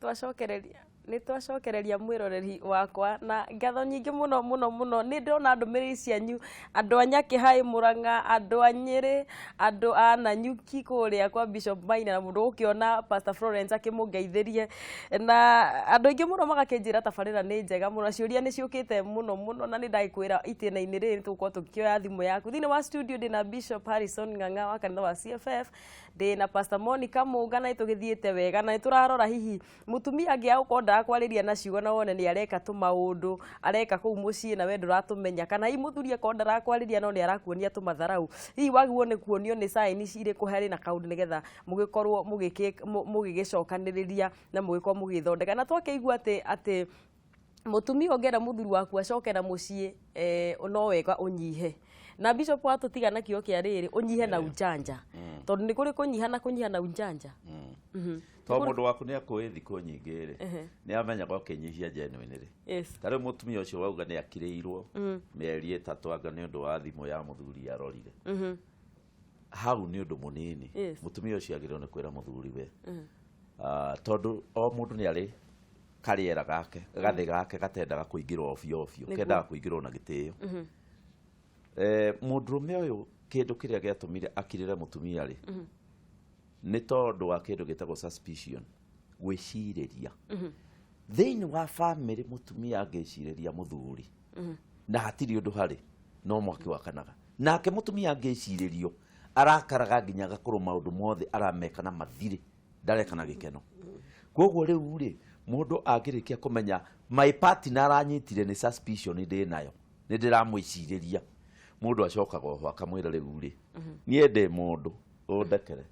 Twacokereria, nĩ twacokereria mwĩroreri wakwa na ngatho nyingĩ mũno mũno mũno. Nĩ ndĩrona ndũmĩrĩri cianyu, andũ a Nyakĩhai Mũrang'a, andũ a Nyĩrĩ, andũ a Nanyuki kũrĩa kwa Bishop Maina, na mũndũ ũkĩona Pastor Florence akĩmũngeithĩrie, na andũ aingĩ mũno magakĩnjĩra tabarĩra nĩ njega mũno. Ciũria nĩ ciũkĩte mũno mũno, na nĩ ndagĩkwĩra itĩna-inĩ rĩrĩ tũgũkorwo tũkĩoya thimũ yaku. Thĩinĩ wa studio ndĩna Bishop Harrison Ng'ang'a wa kanitha wa CFF, ndĩ na Pastor Monica Mũnga, na nĩtũgĩthiĩte wega na nĩtũrarora hihi mũtumia angĩaga gũkorwo ndarakwarĩria na ciugo na wone nĩ areka tũmaũndũ areka kũu mũciĩ na we ndũratũmenya, kana hihi mũthuri akorwo ndarakwarĩria no nĩ arakuonia tũmatharau, hihi wagĩrĩirwo nĩ kuonio nĩ sign irĩkũ harĩ na kaũndũ nĩgetha mũgĩkorwo mũgĩgĩcokanĩrĩria na mũgĩkorwo mũgĩthondeka. Na twakĩigua atĩ mũtumia ũngĩenda mũthuri waku acoke na mũciĩ, no wega ũnyihe. Na Bishop watũtiga na kĩo kĩa rĩrĩ, ũnyihe na ujanja, tondũ nĩ kũrĩ kũnyiha na kũnyiha na ujanja. Tondũ mũndũ waku nĩ akũĩ thikũ nyingĩ rĩ, nĩ amenyaga ũkĩnyihia genuine rĩ. Ta rĩu mũtumia ũcio wauga nĩ akirĩirwo mĩeri 3 anga nĩ ũndũ wa thimũ ya mũthuri arorire hau, nĩ ũndũ mũnini. Mũtumia ũcio agĩrĩirwo nĩ kwĩra mũthuri we. Ah, tondũ o mũndũ nĩ arĩ karĩera gake, gathĩ gake gatendaga kũingĩrwo obio obio, kendaga kũingĩrwo na gĩtĩo. Mũndũrũme ũyũ, kĩndũ kĩrĩa gĩatũmire akirĩre mũtumia rĩ, nĩ tondũ wa kĩndũ gĩtagwo suspicion, gwĩcirĩria. Thĩinĩ wa famĩlĩ, mũtumia angĩcirĩria mũthuri na hatirĩ ũndũ harĩ, no mwaki wakanaga. Nake mũtumia angĩcirĩrio, arakaraga nginya agakorwo maũndũ mothe arameka na mathirĩ, ndareka na gĩkeno. Koguo rĩu rĩ, mũndũ angĩrĩkia kũmenya my partner aranyitire nĩ suspicion ndĩ nayo, nĩ ndĩramwĩcirĩria, mũndũ acokaga oho akamwĩra, "Rĩu rĩ, niĩ ndĩ mũndũ, ũndekere,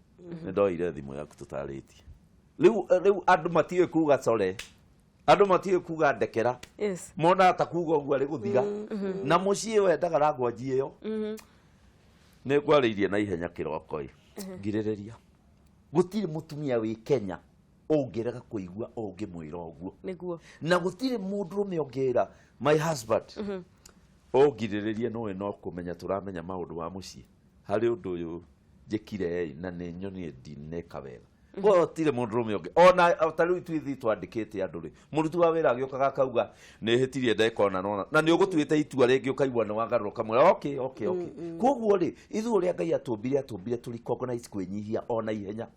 nĩ ndoire thimũ yaku tũtarĩtie." Rĩu andũ matiũĩ kuga sorry, andũ matiũĩ kuga ndekera. Monaga ta kuga ũguo arĩ gũthira na mũciĩ wendaga rangwanji ĩyo. Nĩ ngwarĩirie na ihenya kĩroko ĩ, ngirĩrĩria. Gũtirĩ mũtumia wĩ Kenya ũngĩrega kũigua ũngĩmwĩra ũguo. Na gũtirĩ mũndũrũme ũngĩra, "My husband, ũngirĩrĩrie, nĩũĩ no kũmenya tũramenya maũndũ wa mũciĩ, harĩ ũndũ ũyũ njĩkire ĩ, na nĩ nyonire ndineka wega." Gũtirĩ mũndũrũme ũngĩ ona ta rĩu ithuĩ twandĩkĩte andũ rĩ, mũruti wa wĩra agĩũkaga akauga nĩ hĩtirie, ndeka ona nona, na nĩ ũgũtuĩte itua rĩngĩ, ũkaigua nĩ wagarũrũka mwĩra, okay." Koguo rĩ, ithuĩ ũrĩa Ngai atũmbire, atũmbire tũ recognize kwĩnyihia ona ihenya.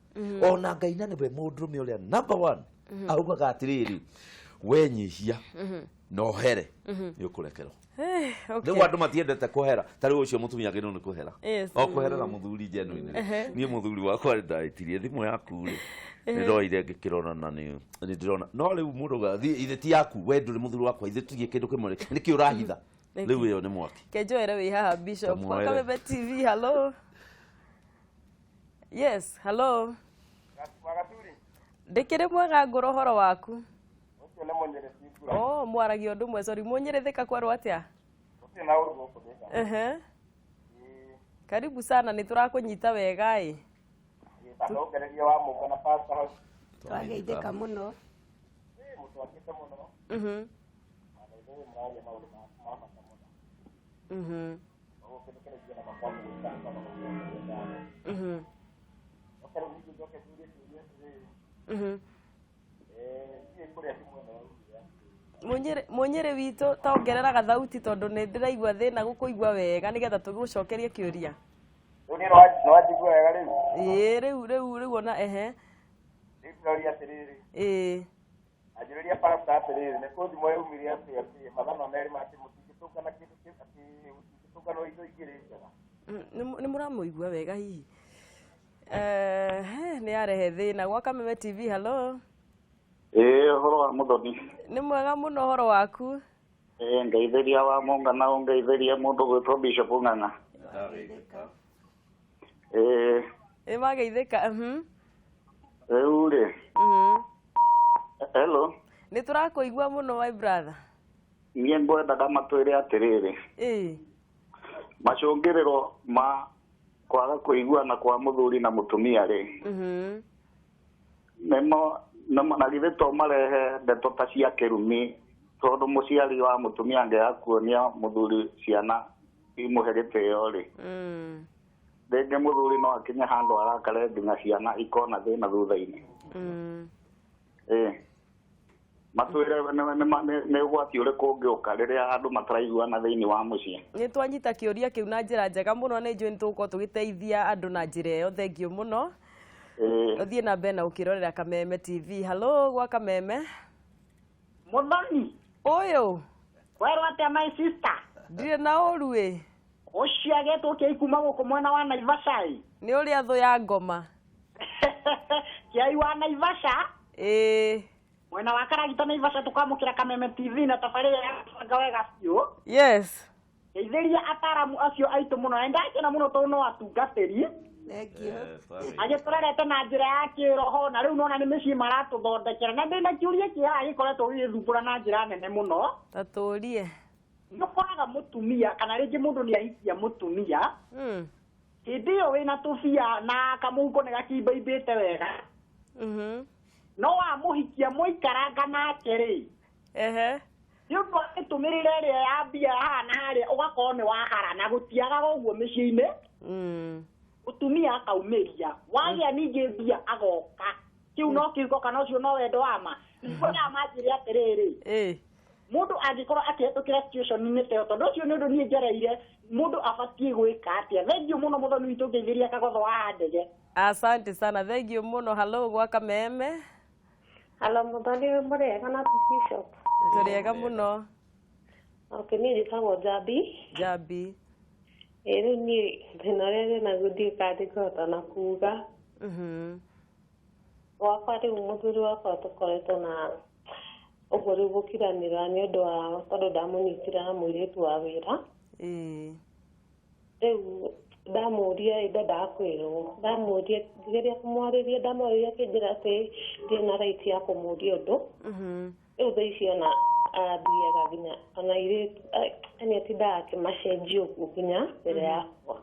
Ona Ngai na nĩwe mũndũrũme ũrĩa number one augaga atĩrĩrĩ, wenyihia na ũhere, nĩ ũkũrekerwo. Rĩu andũ matiendete kũhera. Ta rĩu ũcio mũtumia agĩrĩirwo nĩ kũhera, o kũherera mũthuri genuine. Niĩ mũthuri wakwa rĩ, ndaĩtirie thimũ yaku rĩ, nĩ ndoire ngĩkĩrora na nĩ ndĩrona. No rĩu mũndũ auga, "Thiĩ, ithe ti yaku, we ndũrĩ mũthuri wakwa, ithe tugie kĩndũ kĩmwe rĩ, nĩkĩ ũrahitha?" Rĩu ĩyo nĩ mwaki. Kenjoere wĩ haha, Bishop. Kamuoere. Kameme TV, hello. Yes, hello. Wagaturi. Ndĩkĩrĩ mwega, ngũra ũhoro waku? Ũcio nĩ Mũnyĩrĩ Cingura. Oh, mwaragia ũndũ ũmwe, sorry. Mũnyĩrĩ Thĩka kwerwo atĩa? Gũtirĩ na ũru gũkũ Thĩka. Karibu sana, nĩ tũrakũnyita wega ĩ. Ndongereria wa Mũnga na Pastor hau. Twageithĩka mũno. Ĩĩ, mũtwakĩte mũno. Na ithuĩ mũraria maũndũ ma bata mũno. Koguo kĩndũ kĩrĩa ingĩenda makwamũ gwĩka nĩ kwamba gũcokeria ngatho. Oke rĩu ningĩ njoke njũrie kĩũria atĩrĩrĩ. Ndiũĩ kũrĩa thimũ ĩno yaumire atĩ. Mũnyĩrĩ witũ, tongerera gathauti tondũ nĩ ndĩraigua thĩna gũkũigua wega nĩgetha tũgũcokerie kĩũria. Rĩu niĩ nĩwanjigua wega rĩu? Ĩĩ, rĩu ona ehe. Rĩu ndĩroria atĩrĩrĩ. Anjũrĩria pastor atĩrĩrĩ, nĩ kũ thimũ yaumire atĩ mathanwa merĩ ma atĩ mũtingĩtũngana kĩndũ atĩ mũtingĩtũnganwo indo igĩrĩ njega. Nĩ mũramũigua wega hihi? Nĩ arehe thĩna. Gwa Kameme TV, hello. Ĩĩ, ũhoro wa mũthoni? Nĩ mwega mũno, ũhoro waku? Ĩĩ, ngeithĩria wa Mũnga na ũngeithĩrie mũndũ gwĩtwo Bishop Ng'ang'a. Ĩĩ. Ĩ, mageithĩka. Rĩu rĩ, hello. Nĩ tũrakũigua mũno, my brother. Niĩ ngwendaga matwĩre atĩrĩrĩ, macũngĩrĩro ma kwaga kũiguana kwa mũthuri na mũtumia rĩ, nĩmo na githĩ to marehe ndeto ta cia kĩrumi, tondũ mũciari wa mũtumia angĩaga kuonia mũthuri ciana imũhe gĩtĩo rĩ, rĩngĩ mũthuri no akinye handũ arakare nginya ciana ikona thĩna thutha-inĩ. Ĩĩ. Matwĩre nĩ ũgwati ũrĩkũ ũngĩũka rĩrĩa andũ mataraiguana thĩinĩ wa mũciĩ. Nĩ twanyita kĩũria kĩu na njĩra njega mũno, nĩ njũĩ nĩ tũgũkorwo tũgĩteithia andũ na njĩra ĩyo. Thengiũ mũno. Ũthiĩ na mbere na gũkĩrorera Kameme TV. Hello gwa Kameme. Muthoni. Ũyũ. Werwo atĩa my sister? Ndirĩ na ũru ĩ. Ũcio agetwo kĩai kuma gũkũ mwena wa Naivasha ĩ. Nĩ ũrĩa thũ ya ngoma. Kĩai wa Naivasha? Ĩĩ. Mwena wa Karagita Naivasha tũkamũkĩra Kameme TV na tabarĩra ya gũbanga wega biũ. Yes. Geithĩria ataramu acio aitũ mũno na ndakena mũno tondũ no atungatĩri. Thank you. Agĩtũrerete na njĩra ya kĩroho na rĩu nona nĩ mĩciĩ maratũthondekera na ndĩna kĩũria kĩ haha gĩkoretwo gĩgĩthumbũra na njĩra nene mũno. Ta tũrie. Nĩ ũkoraga mũtumia kana rĩngĩ mũndũ nĩ ahikia mũtumia hĩndĩ ĩyo wĩna tũbia na kamũhuko nĩ gakimbaimbĩte wega. No wamũhikia mũikaranga nake rĩ, nĩ ũndũ wa mĩtũmĩrĩre ĩrĩa ya mbia haha na harĩa ũgakorwo nĩ wahara na gũtiagaga ũguo mĩciĩ-inĩ. Mũtumia akaumĩria wagĩa ningĩ mbia agoka kĩu no kĩhiko kana ũcio no wendo wa ma. Nĩngwenda manjĩre atĩrĩrĩ, mũndũ angĩkorwo akĩhetũkĩra situation-inĩ ta ĩyo, tondũ ũcio nĩ ũndũ niĩ ngereire, mũndũ abatiĩ gwĩka atĩa? Thengiũ mũno mũthoni witũ ngeithĩria Kagotho wa Ndege. Asante sana, thengiũ mũno. Hello gwa Kameme. Hello mũthoni wĩ mũrĩega na Bishop. Tũrĩega mũno. Okay, niĩ njĩtagwo Njambi. Njambi. Ĩ rĩu niĩ thĩna ũrĩa ndĩnaguo ndiũĩ kana ndingĩhota na kuga. Gwakwa rĩu mũthuri wakwa tũkoretwo na ũguo rĩu gũkiranĩra nĩ ũndũ wa tondũ ndamũnyitire na mũirĩtu wa wĩra. Rĩu ndamũria ndendaga kwĩrwo, ndamũria ngĩgeria kũmwarĩria, ndamwarĩria akĩnjĩra atĩ ndirĩ na right ya kũmũria ũndũ. Rĩu thaa ici ona athiaga nginya ona airĩtu yani atindaga akĩmacenjia ũguo nginya mbere yakwa.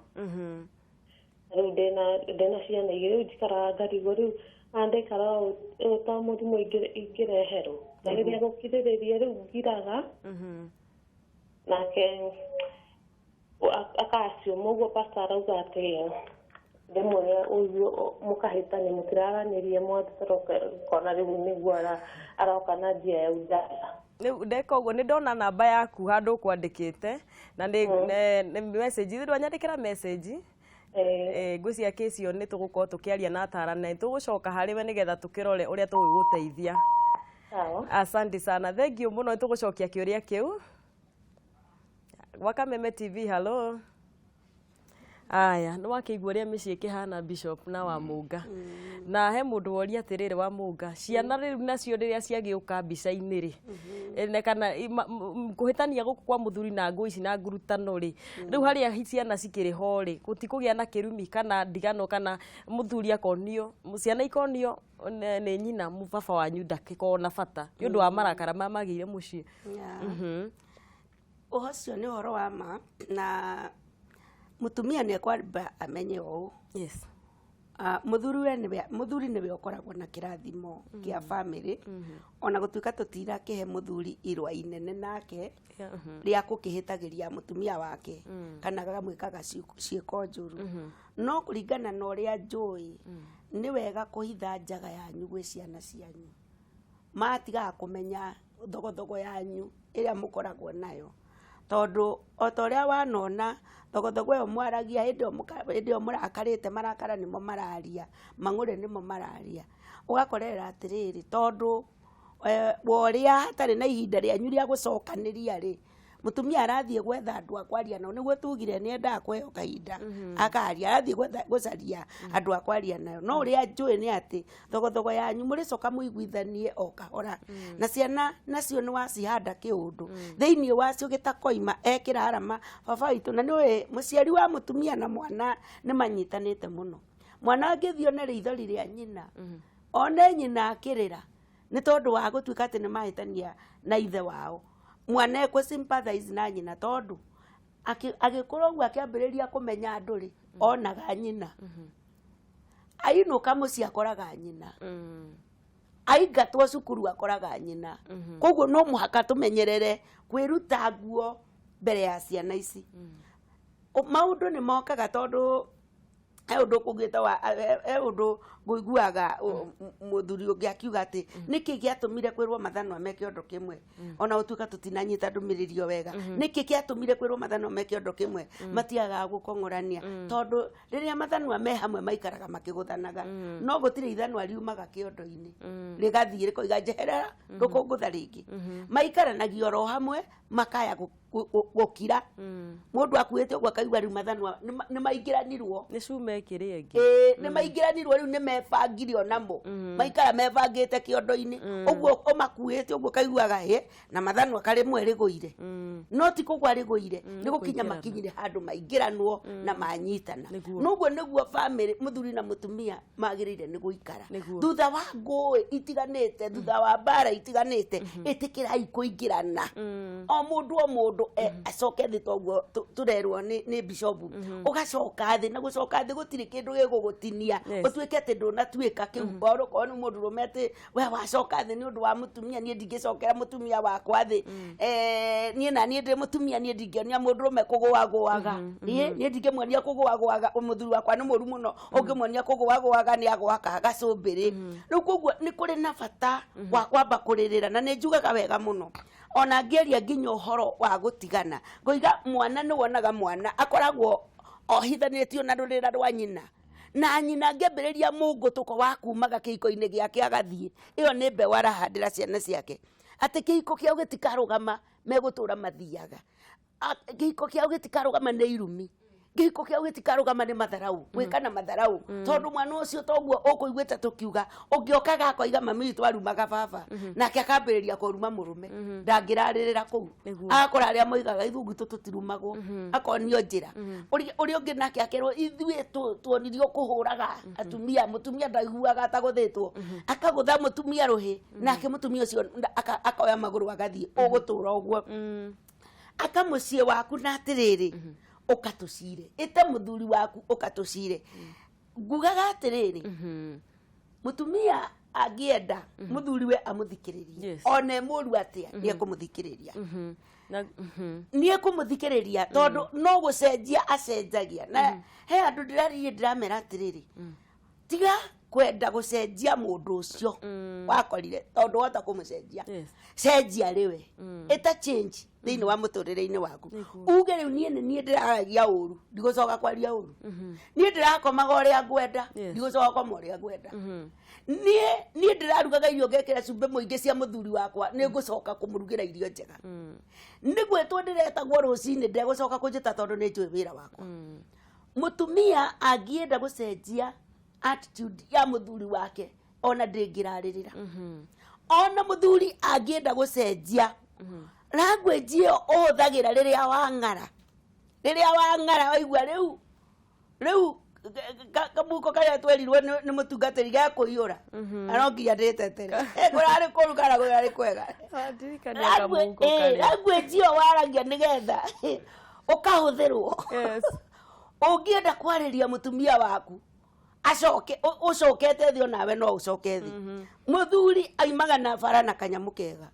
Rĩu ndĩna ciana igĩrĩ, rĩu njikaraga ngarigwo rĩu ona ndaikara ũũ to mũrimũ ingĩreherwo. Ndageria gũkirĩrĩria rĩu ngiraga nake akaciũma ũguo pastor arauga atĩ rĩmwe ũiguo mũkahĩtania mũtiraranĩria mwathiĩ rĩu nĩguo aroka na njia ya ujanja. Rĩu ndeka ũguo nĩ ndona namba yaku handũ ũkwandĩkĩte na nĩ message rĩu nyandĩkĩra message. Ngwĩciria kĩci ĩyo nĩ tũgũkorwo tũkĩaria na atarani na nĩ tũgũcoka harĩ we nĩgetha tũkĩrore ũrĩa tũgũgũteithia. Asante sana, thank you mũno, nĩ tũgũcokia kĩũria kĩu. Gwa Kameme TV, hello. Aya, nĩ wakĩigua ũrĩa mĩciĩ ĩkĩhana Bishop na Wamũnga. Na he mũndũ woria atĩrĩrĩ Wamũnga, ciana rĩu nacio rĩrĩa ciagĩũka mbica-inĩ rĩ, kana kũhĩtania gũkũ kwa mũthuri na ngũ ici na ngurutano rĩ, rĩu harĩa ciana cikĩrĩ ho rĩ, gũtikũgĩa na kĩrumi kana ndigano kana mũthuri akonio, ciana ikonio nĩ nyina baba wanyu ndakĩkorwo na bata nĩ ũndũ wa marakara marĩa magĩire mũciĩ. Ũhoro ũcio nĩ ũhoro wa ma na mũtumia nĩ ekwamba amenye ũũ. Yes. Mũthuri nĩwe ũkoragwo na kĩrathimo kĩa family ona gũtuĩka tũtirakĩhe mũthuri irũa inene nake rĩa gũkĩhĩtagĩria mũtumia wake kana agamwĩkaga ciĩko njũru, no kũringana na ũrĩa njũĩ nĩ wega kũhitha njaga yanyu gwĩ ciana cianyu, matigaga kũmenya thogothogo yanyu ĩrĩa mũkoragwo nayo, tondũ o ta ũrĩa wanona thogothogo ĩyo mwaragia hĩndĩ ĩyo mũrakarĩte, marakara nĩmo mararia, mang'ũrĩ nĩmo mararia, ũgakorerera atĩrĩrĩ, tondũ wa ũrĩa hatarĩ na ihinda rĩanyu rĩa gũcokanĩria rĩ, mũtumia arathiĩ gwetha andũ a kwaria nao, nĩguo tugire nĩ endaga kũheo kahinda akaria, arathiĩ gwetha gũcaria andũ a kwaria nayo, no ũrĩa njũĩ nĩ atĩ thogothogo yanyu mũrĩcoka mũiguithanie o kahora, na ciana nacio nĩ wacihanda kĩũndũ thĩinĩ wacio gĩtakoima ekĩra arama baba witũ, na nĩũĩ mũciari wa mũtumia na mwana nĩ manyitanĩte mũno, mwana angĩthiĩ one rĩithori rĩa nyina one nyina akĩrĩra nĩ tondũ wa gũtuĩka atĩ nĩ mahĩtania na ithe wao, mwana ekũ sympathize na nyina tondũ agĩkũra ũguo akĩambĩrĩria kũmenya andũ rĩ, onaga nyina ainũka mũciĩ akoraga nyina, aingatwo cukuru akoraga nyina, koguo no mũhaka tũmenyerere kwĩruta nguo mbere ya ciana ici. Maũndũ nĩ mokaga tondũ He ũndũ kũngĩte wa he ũndũ ngũiguaga mũthuri ũngĩ akiuga atĩ nĩkĩ gĩatũmire kwĩrwo mathanwa me kĩondo kĩmwe, ona gũtuĩka tũtinanyita ndũmĩrĩri ĩyo wega. Nĩkĩ gĩatũmire kwĩrwo mathanwa me kĩondo kĩmwe matiagaga gũkong'orania? Tondũ rĩrĩa mathanwa me hamwe maikaraga makĩgũthanaga, no gũtirĩ ithanwa riumaga kĩondo-inĩ rĩgathiĩ rĩkoiga njeherera ndũkũngũtha rĩngĩ. Maikaranagia oro hamwe, makaya gũkira. Mũndũ akuĩte ũguo akaigua rĩu mathanwa nĩ maingĩranirwo. Nĩ cuma ĩkĩrĩ ĩngĩ. Ĩĩ, nĩ maingĩranirwo rĩu, nĩ mebangire onamo, maikara mebangĩte kĩondo-inĩ ũguo, ũmakuĩte ũguo kaiguaga hĩ na mathanwa karĩmwe rĩgũire, no ti kũgwa rĩgũire, nĩ gũkinya kũingĩrana. Makinyire handũ maingĩranwo na manyitana. Noguo nĩguo family, mũthuri na mũtumia magĩrĩire nĩ gũikara. Thutha wa ngũĩ itiganĩte, thutha wa mbara itiganĩte, ĩtĩkĩrai kũingĩrana, o mũndũ o mũndũ acoke thĩ toguo tũrerwo nĩ bishopu, ũgacoka thĩ, na gũcoka thĩ gũtirĩ kĩndũ gĩgũgũtinia. Ũtuĩke atĩ ndũnatuĩka kĩu, okorwo nĩ mũndũrũme, atĩ we wacoka thĩ nĩ ũndũ wa mũtumia, niĩ ndingĩcokera mũtumia wakwa thĩ. Niĩ na niĩ ndĩ mũtumia, niĩ ndingĩonia mũndũrũme kũgũagũaga, niĩ ndingĩmuonia kũgũagũaga. Mũthuri wakwa nĩ mũru mũno, ũngĩmuonia kũgũagũaga nĩ agwaka gacũmbĩrĩ. Rĩu koguo nĩ kũrĩ na bata wa kwamba kũrĩrĩra, na nĩ njugaga wega mũno ona ngĩaria nginya ũhoro wa gũtigana, ngoiga mwana nĩ wonaga mwana akoragwo ohithanĩtio na rũrĩra rwa nyina, na nyina angĩambĩrĩria mũngũtũko wa kumaga kĩhiko-inĩ gĩake agathiĩ, ĩyo nĩ mbeũ arahandĩra ciana ciake atĩ kĩhiko kĩao gĩtikarũgama, megũtũra mathiaga. Kĩhiko kĩao gĩtikarũgama nĩ irumi, kĩhiko kĩao gĩtikarũgama nĩ matharau, gwĩka na matharau, tondũ mwana ũcio toguo ũkũiguĩte tũkiuga ũngĩokaga akoiga mami witũ arumaga baba, nake akambĩrĩria kũruma mũrũme, ndangĩrarĩrĩra kũu. Agakora arĩa moigaga ithuĩ gwitũ tũtirumagwo, akonio njĩra. Ũrĩa ũngĩ nake akerwo ithuĩ tuonirio kũhũraga atumia, mũtumia ndaiguaga atagũthĩtwo, akagũtha mũtumia rũhĩ, nake mũtumia ũcio akoya magũrũ agathiĩ. Ũgũtũra ũguo aka mũciĩ waku na atĩrĩrĩ, ũkatũcire, ĩta mũthuri waku ũkatũcire. Ngugaga atĩrĩrĩ, mũtumia angĩenda mũthuriwe amũthikĩrĩrie, ona e mũru atĩa, nĩ ekũmũthikĩrĩria. Nĩ ekũmũthikĩrĩria tondũ no gũcenjia acenjagia. Na he andũ ndĩraririe, ndĩramera atĩrĩrĩ, tiga kwenda gũcenjia mũndũ ũcio wakorire, tondũ wahota kũmũcenjia, cenjia rĩwe, ĩta change thĩinĩ wa mũtũrĩre-inĩ waku. Uge rĩu niĩ nĩ niĩ ndĩraragia ũru, ndigũcoka kwaria ũru. Niĩ ndĩrakomaga ũrĩa ngwenda, ndigũcoka koma ũrĩa ngwenda. Niĩ ndĩrarugaga irio ngekĩra cumbĩ mũingĩ cia mũthuri wakwa, nĩ ngũcoka kũmũrugĩra irio njega. Nĩ gwĩtwo ndĩretagwo rũcinĩ, ndegũcoka kũnjĩta tondũ nĩ njũĩ wĩra wakwa. Mũtumia angĩenda gũcenjia attitude ya mũthuri wake, ona ndĩngĩrarĩrĩra. Ona mũthuri angĩenda gũcenjia language ĩyo ũhũthagĩra rĩrĩa wang'ara, rĩrĩa wang'ara waigua rĩu kamuko karĩa twerirwo nĩ mũtungatĩri gekũiyũra, na no nginya ndĩtetere. Kũrarĩ kũru kana kũrarĩ kwega? Wandirikania kamũhuko karĩa. Language ĩyo waragia nĩgetha ũkahũthĩrwo. Ũngĩenda kwarĩria mũtumia waku acoke ũcokete thĩ, onawe no ũcoke thĩ. Mũthuri aimaga na bara na kanyamũ kega.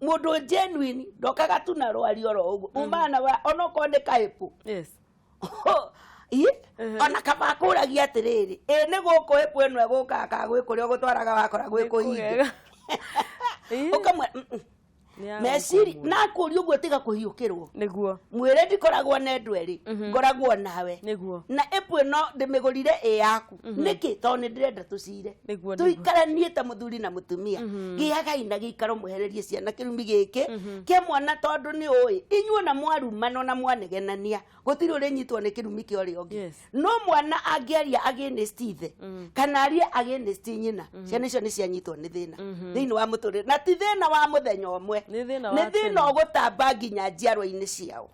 Mũndũ genuine ndokaga tu na rwario oro ũguo, umaga na bara onokorwo nĩ kaĩpũ. Ĩ, ona kaba akũragia atĩrĩrĩ, ĩ nĩ gũkũ ĩpũ ĩno ĩgũkaga kana gwĩ kũrĩa ũgũtwaraga wakora gwĩ kũhinge? Kwega. Ĩ, ũkamwe nĩ ya meciri gũkũ. na akũria ũguo, tiga kũhiũkĩrwo. Mwĩre ndikoragwo na andũ erĩ, ngoragwo nawe. Na ĩpũ ĩno ndĩmĩgũrire ĩ yaku nĩkĩ? Tondũ nĩ ndĩrenda tũcire, tũikaranie ta mũthuri na mũtumia. Gĩagai na gĩikaro, mwehererie ciana kĩrumi gĩkĩ kĩa mwana, tondũ nĩ ũĩ inyuĩ na mwarumana na mwanegenania gũtirĩ ũrĩnyitwo nĩ kĩrumi kĩa ũrĩa ũngĩ. No mwana angĩaria against ithe kana arie against nyina, ciana icio nĩ cianyitwo nĩ thĩna thĩinĩ wa mũtũrĩre, na ti thĩna wa mũthenya ũmwe. Nĩ thĩna wa nĩ thĩna tene. ũgũtamba nginya njiarwa-inĩ ciao.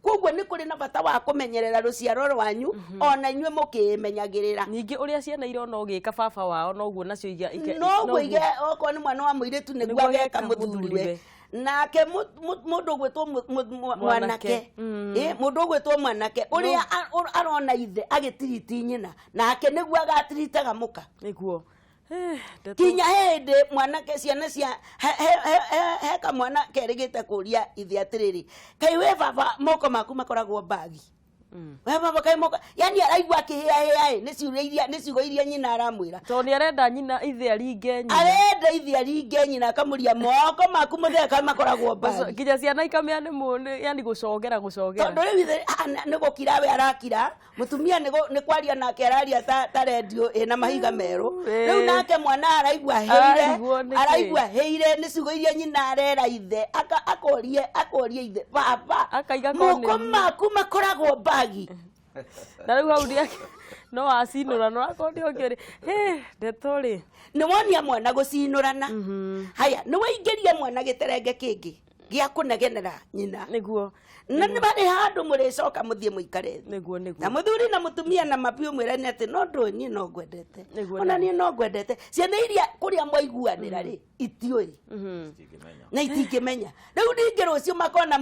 Koguo nĩ kũrĩ na bata wa kũmenyerera rũciaro rwanyu, ona inyuĩ mũkĩĩmenyagĩrĩra. Ningĩ ũrĩa ciana irona ũgĩka baba wao, noguo nacio noguo ige okorwo nĩ mwana wa mũirĩtu nĩguo nĩguo ageka ageka mũthuriwe. Mũthuriwe. Nake mũndũ ũgwĩtwo mwanake, mũndũ ũgwĩtwo mwanake ũrĩa arona ithe agĩtiriti nyina, nake nĩguo agatiritaga mũka. Kinya hĩndĩ mwanake ciana cia he kamwana kerĩgĩte kũria ithe atĩrĩrĩ, kaĩ we baba moko maku makoragwo mbagi? We baba kaĩ moko yani araigua akĩhĩahĩa ĩ nĩ ciũria iria nĩ ciugo iria nyina aramwĩra. Tondũ nĩ arenda nyina ithe aringe nyina. Arenda ithe aringe nyina akamũria moko maku mũthee kaĩ makoragwo mbari. Nginya ciana ikamenya nĩ yani gũcogera gũcogera. Tondũ rĩu ithe nĩ gũkira we arakira, mũtumia nĩ kwaria nake araria ta rendio ĩna mahiga merũ. Rĩu nake mwana araigua hĩire, Ararigwo nĩkĩ? araigua hĩire nĩ ciugo iria nyina arera ithe, akorie ithe, baba, Akaiga ko moko nĩ- maku makoragwo mbagi. Na rĩu hau nĩ no acinũra, no akorwo nĩ ũngĩ rĩ, hĩ, ndeto rĩ. Nĩ wonia mwana gũcinũrana. Haya, nĩ waingĩria mwana gĩterenge kĩngĩ gĩa kũnegenera nyina. Nĩguo. Na nĩ marĩ handũ mũrĩcoka mũthiĩ mũikare thĩ. Nĩguo, nĩguo. Na mũthuri na mũtumia na mabiũ mwĩrane atĩ no ndũĩ niĩ no ngwendete. Nĩguo, Ona nĩguo. niĩ no ngwendete. Ciana iria kũrĩa mwaiguanĩra rĩ, itiũĩ. Na itingĩmenya. Rĩu ningĩ rũciũ makona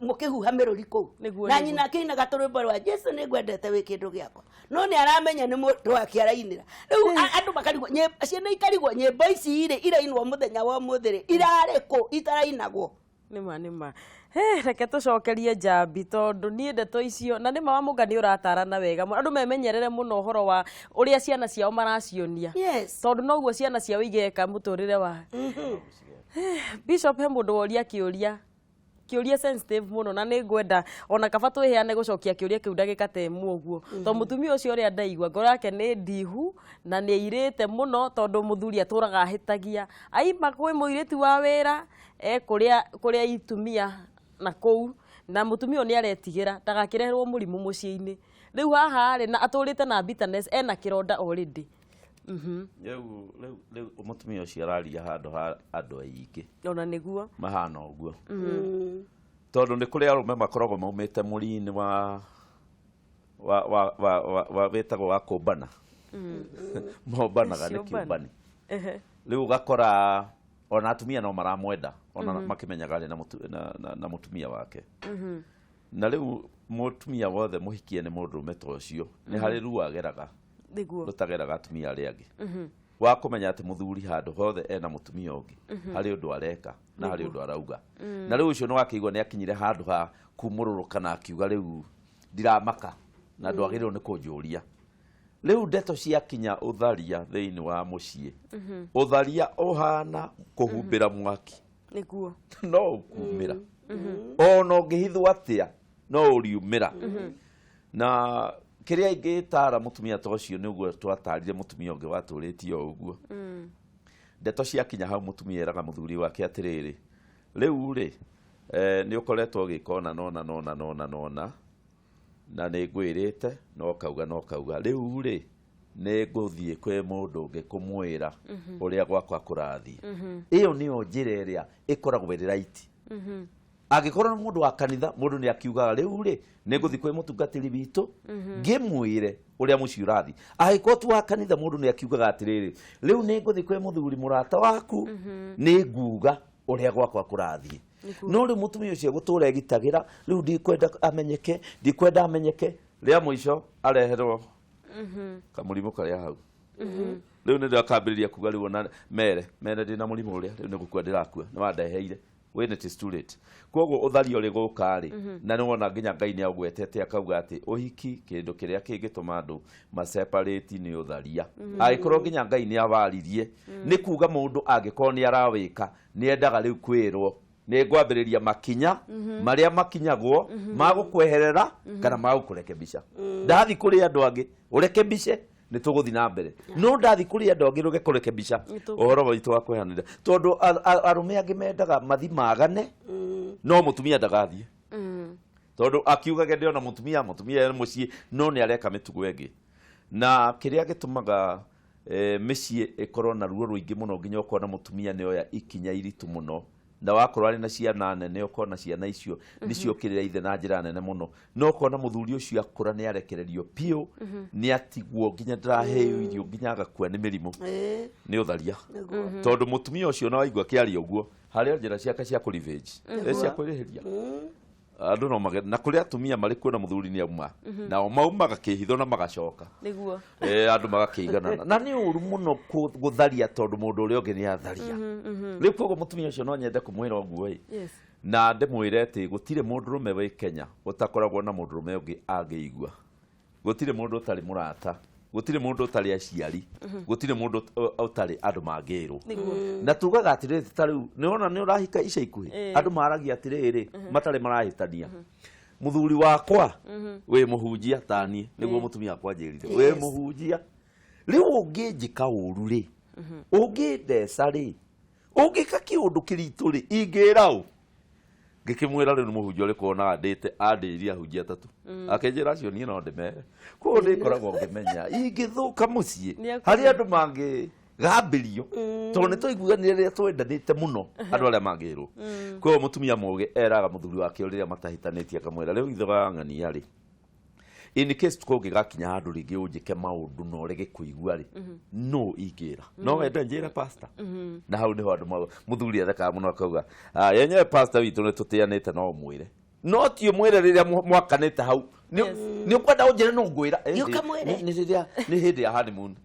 mũkĩhuha mĩrũri kũu. Nĩguo, Na nĩguo. nyina akĩinaga tũrwĩmbo rwa Jesu nĩ ngwendete wĩ kĩndũ gĩakwa. No nĩ aramenya nĩ mũndũ wake arainĩra. Rĩu andũ makarigwo, ciana ikarigwo nyĩmbo ici rĩ irainwo mũthenya wa ũmũthĩ rĩ, irarĩ kũ itarainagwo? Nĩma, nĩma. He, reke tũcokerie njambi tondũ niĩ ndeto icio na nĩma Wamũnga nĩ ũratarana wega mũno. Andũ memenyerere mũno ũhoro wa ũrĩa ciana ciao maracionia. Tondũ noguo ciana ciao igeka mũtũrĩre wa. He, Bishop, he mũndũ woria kĩũria. Kĩũria sensitive mũno na nĩ ngwenda ona kaba twĩheane gũcokia kĩũria kĩu ndagĩka ta ĩmwe ũguo. Tondũ mũtumia ũcio ũrĩa ndaigua ngoro yake nĩ ndihu na nĩ airĩte mũno tondũ mũthuri atũraga ahĩtagia. Aima kwĩ mũirĩtu wa wĩra, e kũrĩa itumia na kũu, na mũtumia ũyũ nĩ aretigĩra ndagakĩreherwo mũrimũ mũciĩ-inĩ. Rĩu haha rĩ, na atũrĩte na bitterness, ena kĩronda already. Rĩu mũtumia ũcio araria handũ ha andũ aingĩ. Ona nĩguo. Mahana ũguo. Tondũ nĩ kũrĩ arũme makoragwo maumĩte mũri-inĩ wa wĩtagwo wa kũmbana. Mombanaga nĩ Ciũmbani. kĩũmbani. Rĩu ũgakora ona atumia no maramwenda, ona makĩmenyaga arĩ na mũtumia wake. Na rĩu mũtumia wothe mũhikie nĩ mũndũrũme ta ũcio, nĩ harĩ ruo ageraga. Nĩguo. Rũtageraga atumia arĩa angĩ. Wa kũmenya atĩ mũthuri handũ hothe ena mũtumia ũngĩ, harĩ ũndũ areka na harĩ ũndũ arauga. Na rĩu ũcio nĩ wakĩigua nĩ akinyire handũ ha kumũrũrũka na akiuga rĩu ndiramaka na ndwagĩrĩirwo nĩ kũnjũria. Rĩu ndeto ciakinya ũtharia thĩinĩ wa mũciĩ. Ũtharia ũhana kũhumbĩra mwaki. Nĩguo. No ũkumĩra. Ona ũngĩhithwo atĩa, no ũriumĩra. Na kĩrĩa ingĩtara mũtumia ta ũcio nĩ ũguo twatarire mũtumia ũngĩ watũrĩtie o ũguo. Ndeto ciakinya hau mũtumia eraga mũthuri wake atĩrĩrĩ, rĩu rĩ, nĩ ũkoretwo ũgĩka ũna na ũna na ũna na ũna na ũna, na nĩ ngwĩrĩte, na ũkauga na ũkauga, rĩu rĩ, nĩ ngũthiĩ kwĩ mũndũ ũngĩ kũmwĩra ũrĩa gwakwa kũrathiĩ. Ĩyo nĩyo njĩra ĩrĩa ĩkoragwo ĩrĩ right. Angĩkorwo nĩ mũndũ wa kanitha, mũndũ nĩ akiugaga rĩu rĩ, nĩ ngũthiĩ kwĩ mũtungatĩri witũ, ngĩmwĩre ũrĩa mũciĩ ũrathiĩ. Angĩkorwo ti wa kanitha, mũndũ nĩ akiugaga atĩrĩrĩ, rĩu nĩ ngũthiĩ kwĩ mũthuri mũrata waku, nĩ nguga ũrĩa gwakwa kũrathiĩ. No rĩu mũtumia ũcio egũtũra egitagĩra, rĩu ndikwenda amenyeke, ndikwenda amenyeke, rĩa mũico areherwo kamũrimũ karĩa hau. Rĩu nĩ ndakambĩrĩria kuga rĩu ona mere ndĩna mũrimũ ũrĩa, rĩu nĩ gũkua ndĩrakua, nĩ wandeheire. When it is too late. Koguo ũtharia ũrĩ gũka rĩ, na nĩ wona nginya Ngai nĩ aũgwetete akauga atĩ ũhiki kĩndũ kĩrĩa kĩngĩtũma andũ ma-separate nĩ ũtharia. Angĩkorwo nginya Ngai nĩ awaririe, nĩ kuga mũndũ angĩkorwo nĩ arawĩka, nĩ endaga rĩu kwĩrwo, nĩ ngwambĩrĩria makinya marĩa makinyagwo ma gũkweherera kana ma gũkũrekebisha. Ndathi kũrĩ andũ angĩ ũrekebishe, nĩ tũgũthiĩ na mbere. No ndathi kũrĩ andũ angĩ rũge kũrekebisha ũhoro witũ wa kwehanĩra, tondũ arũme angĩ mendaga mathi magane, no mũtumia ndagathiĩ. Tondũ akiugage ndĩona mũtumia, mũtumia e mũciĩ, no nĩ areka mĩtugo ĩngĩ. Na kĩrĩa gĩtũmaga mĩciĩ ĩkorwo na ruo rũingĩ mũno nginya ũkona mũtumia nĩ oya ikinya iritũ mũno, na wakorwo arĩ na ciana nene ũkona ciana icio nĩ ciokĩrĩra ithe na njĩra nene mũno, no ũkona mũthuri ũcio akũra nĩ arekererio biũ, nĩ atigwo nginya ndaraheo irio nginya agakua nĩ mĩrimũ. Nĩ ũtharia. Tondũ mũtumia ũcio na waigua akĩaria ũguo, harĩ o njĩra ciake cia kũ-revenge, cia kwĩrĩhĩria. Andũ no mage, na kũrĩ atumia marĩ kuona mũthuri nĩ auma, nao maumaga kĩhitho na magacoka. Andũ magakĩiganana. Na nĩ ũru mũno gũtharia tondũ mũndũ ũrĩa ũngĩ nĩ atharia. Rĩu koguo mũtumia ũcio no nyende kũmwĩra ũguo ĩ. Na ndĩmwĩre atĩ gũtirĩ mũndũrũme wĩ Kenya ũtakoragwo na mũndũrũme ũngĩ angĩigua. Gũtirĩ mũndũ ũtarĩ mũrata, gũtirĩ mũndũ ũtarĩ aciari, gũtirĩ mũndũ ũtarĩ andũ mangĩrwo. Na tugaga atĩrĩrĩ, ta rĩu nĩwona nĩ ũrahika ica ikuhĩ, andũ maragia atĩrĩrĩ matarĩ marahĩtania, mũthuri wakwa wĩ mũhunjia taniĩ, nĩguo mũtumia wakwa anjĩrire, wĩ mũhunjia, rĩu ũngĩnjĩka ũru rĩ, ũngĩndeca rĩ, ũngĩka kĩũndũ kĩritũ rĩ, ingĩra ũ? Ngĩkĩmwĩra rĩu nĩ mũhunjia ũrĩkũ wonaga ndĩte andĩirie ahunjia atatũ, akĩnjĩra acio niĩ no ndĩmere. Koguo ndĩkoragwo ngĩmenya ingĩthũka mũciĩ harĩ andũ mangĩgambĩrio, tondũ nĩ twaiguanire rĩrĩa twendanĩte mũno andũ arĩa mangĩrwo. Koguo mũtumia mũgĩ eraga mũthuri wake rĩrĩa matahĩtanĩtie, akamwĩra rĩu ithe wa ng'ania rĩ, in case kũngĩgakinya handũ rĩngĩ ũnjĩke maũndũ na ũrege kũigua rĩ, no ingĩra no wende njĩre pastor. Na hau nĩho andũ mũthuri athekaga mũno akauga, "Ah, yenyewe pastor witũ nĩ tũtĩanĩte, no ũmwĩre, no ti ũmwĩre rĩrĩa mwakanĩte hau nĩ ũkwenda ũnjĩre no ngwĩra." Nĩ ũkamwĩre. Nĩ rĩrĩa nĩ hĩndĩ ya honeymoon.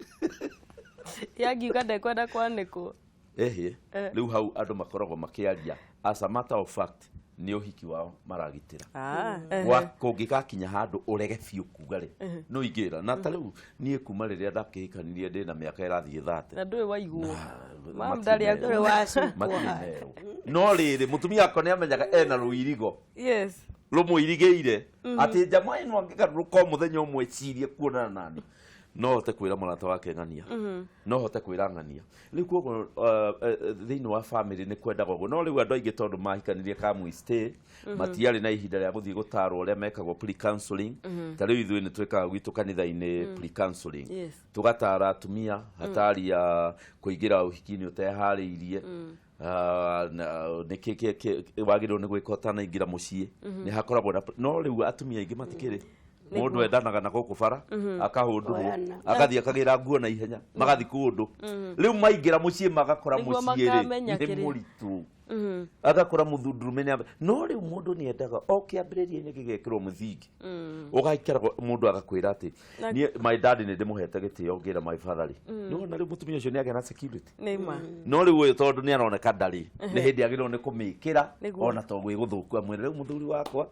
Yangiuga ndekwenda kwanĩkwo. Ehe, rĩu hau andũ makoragwo makĩaria, as a matter of fact nĩ ũhiki wao maragitĩra. Wa kũngĩgakinya handũ ũrege biũ kuga rĩ, no ingĩra. Na ta rĩu niĩ kuma rĩrĩa ndakĩhikanirie ndĩ na mĩaka ĩrathiĩ 30. Na ndũĩ waiguo. Mam matirĩ ndarĩ merwo. Ndũrĩ wacukwo. Matirĩ merwo, no rĩrĩ, mũtumia wakwa nĩ amenyaga ena rũirigo rũmũirigĩire, atĩ njama ĩno angĩgarũrũka o mũthenya ũmwe ecirie kuonana nani, no hote kwĩra mũrata wake ng'ania, no hote kwĩra ng'ania. Rĩu koguo thĩinĩ wa family nĩ kwendaga ũguo. No rĩu andũ aingĩ tondũ mahikanirie come we stay, matiarĩ na ihinda rĩa gũthiĩ gũtarwo ũrĩa mekagwo pre counseling. Ta rĩu ithuĩ nĩ twĩkaga gwitũ kanitha-inĩ pre counseling, tũgatara atumia hatari ya kũingĩra ũhiki-inĩ ũteharĩirie. Ah, nĩ kĩ wagĩrĩirwo nĩ gwĩka ũtanaingĩra mũciĩ. Nĩ hakoragwo na, no rĩu atumia aingĩ matikĩrĩ. Mũndũ endanaga na gũkũ bara, akahũndũrwo, Oyana. agathiĩ akagĩra nguo na ihenya, magathiĩ kũndũ, rĩu maingĩra mũciĩ magakora Nĩguo mũciĩ rĩ makamenya nĩ kĩrĩa. mũritũ, agakora mũthundurume nĩ no rĩu mũndũ nĩ endaga o kĩambĩrĩria-inĩ gĩgekĩrwo mũthingi, ũgaikara mũndũ agakwĩra atĩ niĩ my dad nĩ ndĩmũhete gĩtĩo ngĩra my father rĩ, nĩwona rĩu mũtumia ũcio nĩ agĩa na security. Nĩ ma. No rĩu ũyũ tondũ nĩ aroneka ndarĩ, nĩ hĩndĩ agĩrĩirwo nĩ kũmĩkĩra. Ona to gwĩ gũthũku, amwĩre rĩu mũthuri wakwa,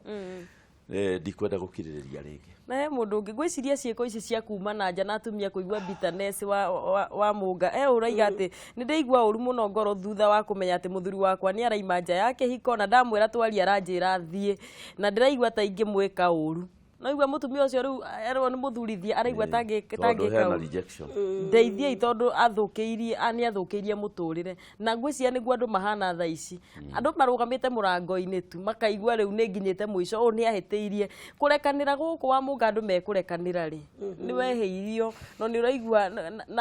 ndikwenda gũkirĩrĩria rĩngĩ. Na he mũndũ ũngĩ, ngwĩciria ciĩko ici cia kuma na nja na atumia kũigua bitterness wa mũnga e ũraiga atĩ nĩ ndĩigua ũru mũno ngoro thutha wa kũmenya atĩ mũthuri wakwa nĩ araima nja ya kĩhiko, na ndamwĩra twarie aranjĩra thiĩ, na ndĩraigua ta ingĩmwĩka ũru. No igua mũtumia ũcio rĩu erwo nĩ mũthuri thiĩ, araigua tondũ tangĩka hena ũru. Rejection. Ndeithiei tondũ athũkĩirie nĩ athũkĩirie mũtũrĩre. Na ngwĩciria nĩguo andũ mahana thaa ici, andũ marũgamĩte mũrango-inĩ tu makaigua rĩu nĩ nginyĩte mũico, ũyũ nĩ ahĩtĩirie kũrekanĩra gũkũ wa mũnga. Andũ mekũrekanĩra rĩ, nĩ wehĩirio no nĩ ũraigua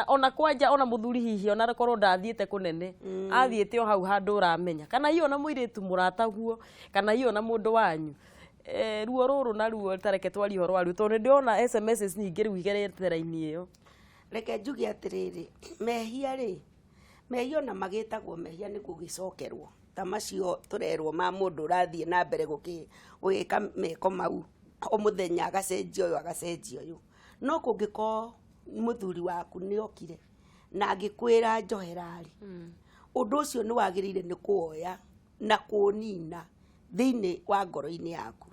ona kwanja ona mũthuri hihi ona korwo ndathiĩte kũnene, athiĩte o hau handũ ũramenya, kana hihi ona mũirĩtu mũrataguo, kana hihi ona mũndũ wanyu. Ruo rũrũ naruo tareke twarie ũhoro waruo, tondũ nĩ ndĩrona SMS nyingĩ rĩu igerete raini ĩyo. Reke njuge atĩrĩrĩ, mehia rĩ, mehia ona magĩtagwo mehia nĩ gũgĩcokerwo ta macio tũrerwo ma mũndũ ũrathiĩ na mbere gũgĩka meko mau o mũthenya, agacenjia ũyũ, agacenjia ũyũ. No kũngĩkorwo mũthuri waku nĩ okire na angĩkwĩra njohera rĩ, ũndũ ũcio nĩ wagĩrĩire nĩ kũwoya na kũũnina thĩinĩ wa ngoro-inĩ yaku,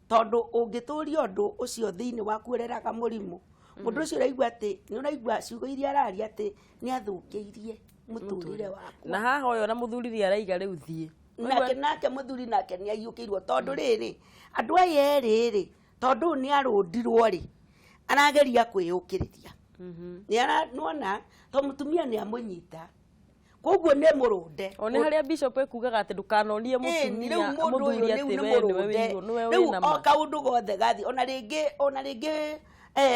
tondũ ũngĩtũria ũndũ ũcio thĩinĩ waku ũreraga mũrimũ. Mũndũ ũcio ũraigua atĩ nĩ ũraigua ciugo iria araria atĩ nĩ athũkĩirie mũtũrĩre wakwa. Na haha ũyũ ona mũthuri nĩ araiga rĩu thiĩ. Nake mũthuri nake nĩ aiyũkĩirwo, tondũ rĩrĩ, andũ aya erĩ rĩ, tondũ ũyũ nĩ arũndirwo rĩ, arageria kwĩyũkĩrĩria nĩ ara nĩwona to mũtumia nĩ amũnyita, koguo nĩ mũrũnde. O nĩ harĩa bishop ekugaga atĩ ndũkanonie Ĩni, mũtumia rĩu mũndũ ũyũ mũthuri rĩu atĩ nĩ we nĩwe mũrũnde. nĩwe Rĩu wĩna o ma. Kaũndũ gothe gathi ona rĩngĩ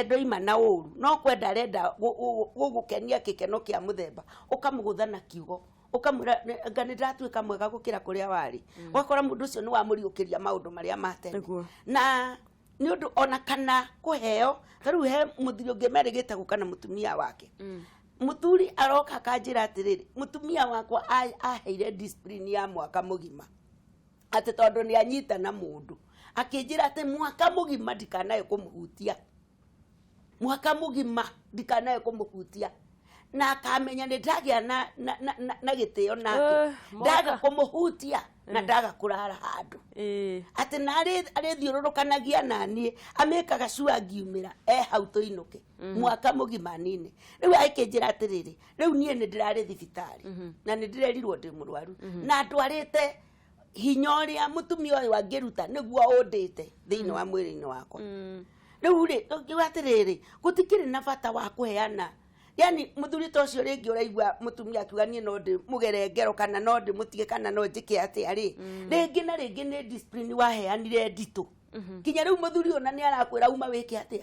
ndoima na ũru, no kwenda arenda gũgũkenia gĩkeno kĩa mũthemba, ũkamũgũtha na kiugo, ũkamwĩra anga nĩ ndĩratuĩka mwega gũkĩra kũrĩa warĩ. Ũgakora mũndũ ũcio nĩ wamũriũkĩria maũndũ marĩa ma tene. Na nĩ ũndũ ona kana kũheo, ta rĩu he mũthuri ũngĩ merĩgĩte gũka na mũtumia wake. Mũthuri aroka akanjĩra atĩrĩrĩ, mũtumia wakwa aheire discipline ya mwaka mũgima, atĩ tondũ nĩ anyita na mũndũ, akĩnjĩra atĩ mwaka mũgima ndikanae kũmũhutia, mwaka mũgima ndikanae kũmũhutia, na akamenya nĩ ndagĩa na gĩtĩo nake. Mwaka. Ndaga kũmũhutia. Na ndaga kũrara handũ. Atĩ na arĩthiũrũrũkanagia naniĩ, amĩkaga cua ngiumĩra e hau tũinũke mwaka mũgima nini. Rĩu agĩkĩnjĩra atĩrĩrĩ, rĩu niĩ nĩ ndĩrarĩ thibitarĩ na nĩ ndĩrerirwo ndĩ mũrwaru na ndwarĩte hinya ũrĩa mũtumia ũyũ angĩruta nĩguo ũndĩte thĩinĩ wa mwĩrĩ-inĩ wakwa. Rĩu rĩ, ngiuga atĩrĩrĩ, gũtikĩrĩ na bata wa kũheana, yani mũthuri ta ũcio rĩngĩ ũraigua mũtumia akiuga niĩ no ndĩ mũgere ngero kana no ndĩmũtige kana no njĩke atĩa rĩ, rĩngĩ na rĩngĩ nĩ discipline waheanire nditũ nginya rĩu mũthuri ũyũ na nĩ arakwĩra uma wĩke atĩa,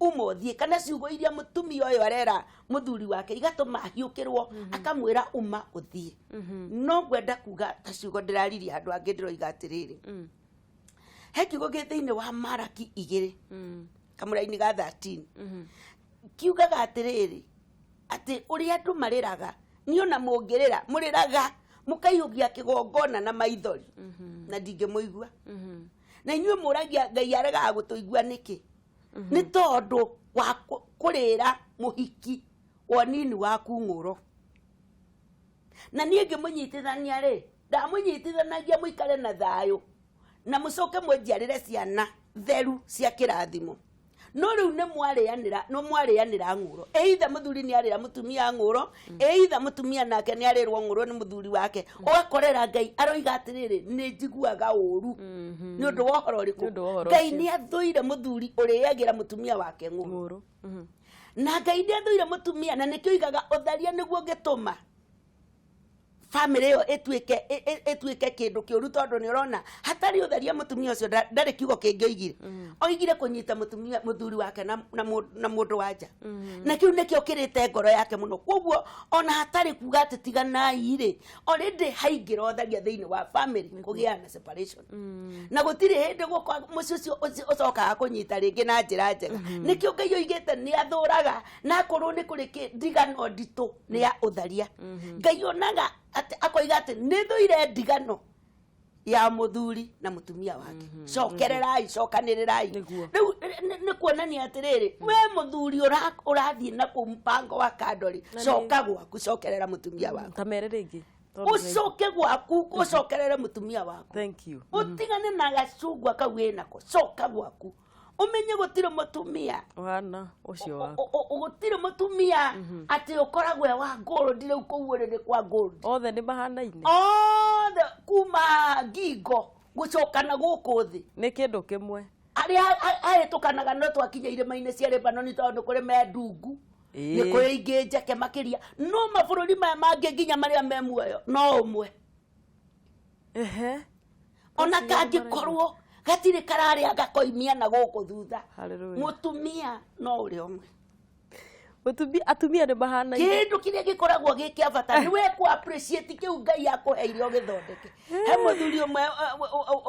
uma ũthiĩ, kana ciugo iria mũtumia ũyũ arera mũthuri wake igatũma ahiũkĩrwo akamwĩra uma ũthiĩ. No ngwenda kuga ta ciugo ndĩraririe handũ hangĩ, ndĩroiga atĩrĩrĩ, he kiugo gĩ thĩinĩ wa Maraki 2 kamũraini ga 13 kiugaga atĩrĩrĩ, atĩ ũrĩa andũ marĩraga, niĩ ona mũngĩrĩra mũrĩraga mũkaihũgia kĩgongona na maithori na ndingĩmũigua. Na inyuĩ mũragia Ngai aregaga gũtũigua nĩkĩ? Nĩ tondũ wa kũrĩra mũhiki wonini waku ng'ũro. Na niĩ ngĩmũnyitithania rĩ, ndamũnyitithanagia mũikare na thayũ na mũcoke mũnjiarĩre ciana theru cia kĩrathimo. No rĩu nĩ mwarĩanĩra, no mwarĩanĩra ng'ũro, either mũthuri nĩ arĩra mũtumia ng'ũro, either mũtumia nake nĩ arĩrwo ng'ũro nĩ mũthuri wake, ũgakorera Ngai aroiga atĩrĩrĩ, nĩ njiguaga ũru. Nĩ ũndũ wa ũhoro ũrĩkũ? Nĩ ũndũ wa ũhoro Ngai ũcio. Nĩ athũire mũthuri ũrĩagĩra mũtumia wake ng'ũro. Ng'ũro. Na Ngai nĩ athũire mũtumia, na nĩkĩo oigaga ũtharia nĩguo ũngĩtũma family ĩyo ĩtuĩke kĩndũ kĩũru, tondũ nĩ ũrona hatarĩ ũtharia mũtumia ũcio ndarĩ kiugo kĩngĩ oigire. Oigire kũnyita mũtumia mũthuri wake na mũndũ wa nja, na kĩu nĩkĩo kĩrĩte ngoro yake mũno. Koguo ona hatarĩ kuga atĩ tiganai rĩ, already haingĩra ũtharia thĩinĩ wa family, kũgĩa na separation na gũtirĩ hĩndĩ gũka mũciĩ ũcio ũcokaga kũnyita rĩngĩ na njĩra njega. Nĩkĩo Ngai oigĩte nĩ athũraga, na akorwo nĩ kũrĩ ndigano nditũ nĩ ya ũtharia. Ngai onaga atĩ akoiga atĩ nĩ thũire ndigano ya mũthuri na mũtumia wake. Cokererai, cokanĩrĩrai. Rĩu nĩ kuonania atĩrĩrĩ, we mũthuri ũrathiĩ na kũu mpango wa kando rĩ, coka gwaku, cokerera mũtumia waku. Ta mere rĩngĩ tondũ Ũcoke gwaku, ũcokerere mũtumia waku. Thank you. Ũtigane na gacungwa kau wĩnako, coka gwaku, ũmenye gũtirĩ mũtumia ũhana ũcio waku. Gũtirĩ mũtumia atĩ ũkoragwo e wa gold. Rĩu kũu ũrĩ nĩ kwa gold. Othe nĩ mahanaine. Othe kuma ngingo gũcoka na gũkũ thĩ nĩ kĩndũ kĩmwe. Arĩa ahĩtũkanaga no twakinya irĩma-inĩ cia Lebanon, tondũ nĩ kũrĩ me ndungu, nĩ kũrĩ ingĩ njeke makĩria, no mabũrũri maya mangĩ nginya marĩa me muoyo no ũmwe. Ona kangĩkorwo gatirĩ kararĩa gakoimia na gũkũ thutha. Hallelujah. Mũtumia no ũrĩa ũmwe. Atumia nĩ mahanaine. Kĩndũ kĩrĩa gĩkoragwo gĩ kĩa bata nĩ we kũ appreciate kĩu Ngai akũheire ũgĩthondeke. He mũthuri ũmwe